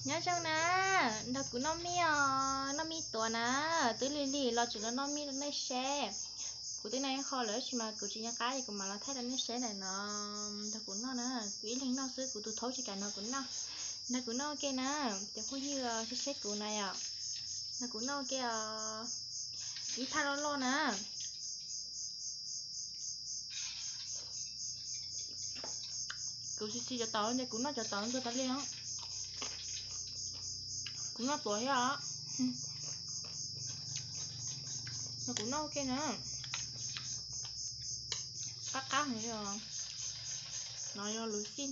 Nyob zoo na, nrog kuv noj mij os, noj mij tuav na, twb lig lig los tseem los noj mij rau nej seb. Kuv twb noj ib qho lawm tab sis mas kuv tsis nco qab es kuv mam los thaij rau nej seb ntawm no. Nrog kuv noj na, kuv ib leeg noj xwb, kuv tus thaub tsis kam nrog kuv noj. Nrog kuv noj ua ke na, cov phooj ywg seb seb kuv na yom. Nrog kuv noj ua ke os, ib thaj loj loj na. Kuv xis xis cov tod ces kuv noj cov tod ntug tas li os. Kuv noj tuav thiab os. Nrog kuv noj ua ke na. Qab qab heev li os. No yog lwm xim,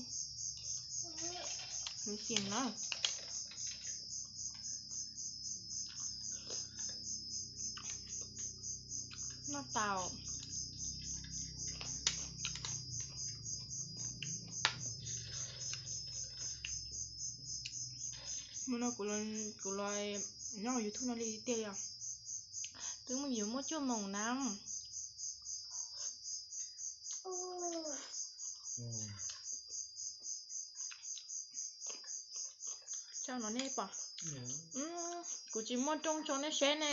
lwm xim na. Noj tau. Mus no kuv los nyob YouTube no li tiag li os. Twb mus yuav muaj cuaj moos na. Tso no nej pom. Kuv tsis muaj rooj tso nej seb ne.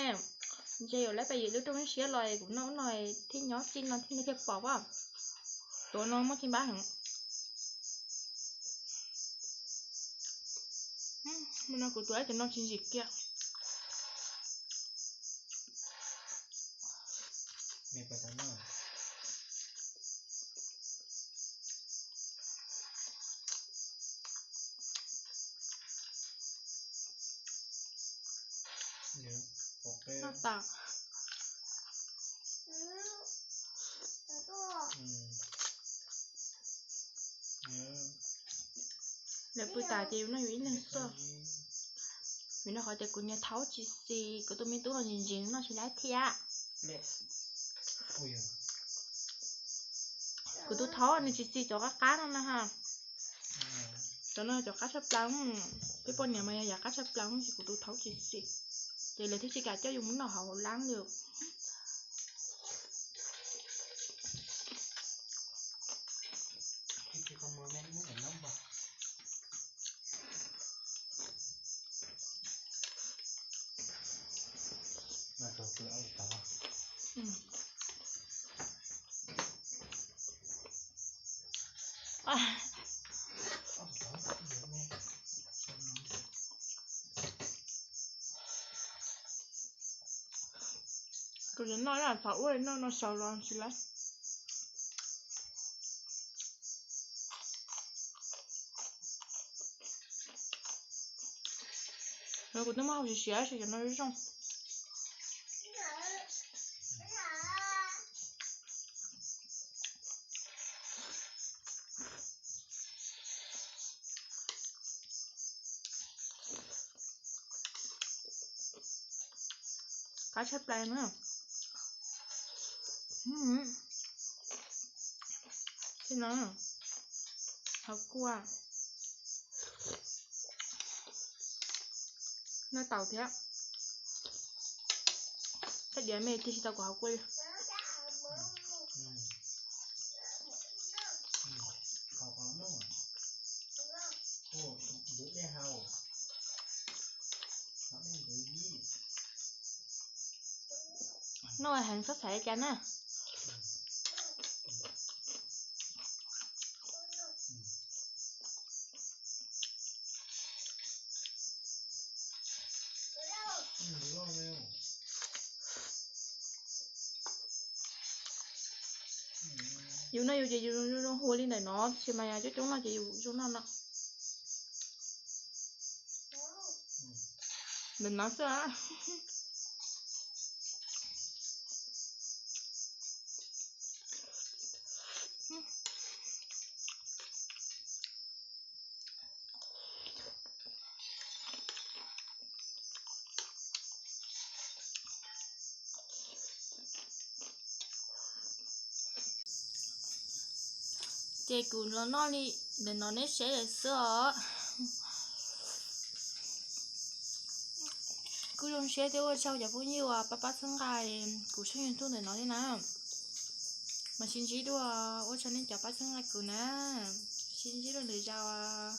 Ntshe yuav lawv pem yim lub rooj siab los kuv noj ub no thiaj nyob txij no thiaj nej thiaj pom as. Tuav no muaj txij npab heev. Mus no kuv tuav ib cov no tsis ntsim kiag. Noj tau. Lawv pw tas ces yus noj yus ib leeg xwb. Vim rau qhov tias kuv niag thaub tsis xis, kuv tus me tub los ntsim ntsim noj tsis laib thiab. Kuv tus thaub nws tsis xis cov qab qab no na ha. Cov no cov qab tshaj plaws, peb poj niam mas yog yam qab tshaj plaws ces kuv tus thaub tsis xis. Ces lawv thiaj tsis kam coj yus mus noj hauv lab li. Kuv tsis noj na, thaum ub noj no xaus los tsis laib. Kuv twb muab hau siav siav tab sis cov no zoo. Qab tshaj plaws na. Thiab no, hauv kua. Noj tau thiab. Tej diav me tig tsis tau kuv hauv kua li. Noj heev txhob xaiv li cas na. Yus noj yus ces yus zoo zoo hua li ntawm no, tab sis mas yog coob coob noj ces yus zoo noj no. Ntawm no xwb. Ces kuv los noj li ntawm no neb seb lawm xwb os. Kuj zoo siab thiab ua tsaug cov phooj ywg uas pab pab txhawb nqa kuv tshooj YouTube ntawm no thiab na. Mas sib ntsib dua, ua tsaug nej cov pab txhawb nqa kuv na. Sib ntsib dua lwm zaus.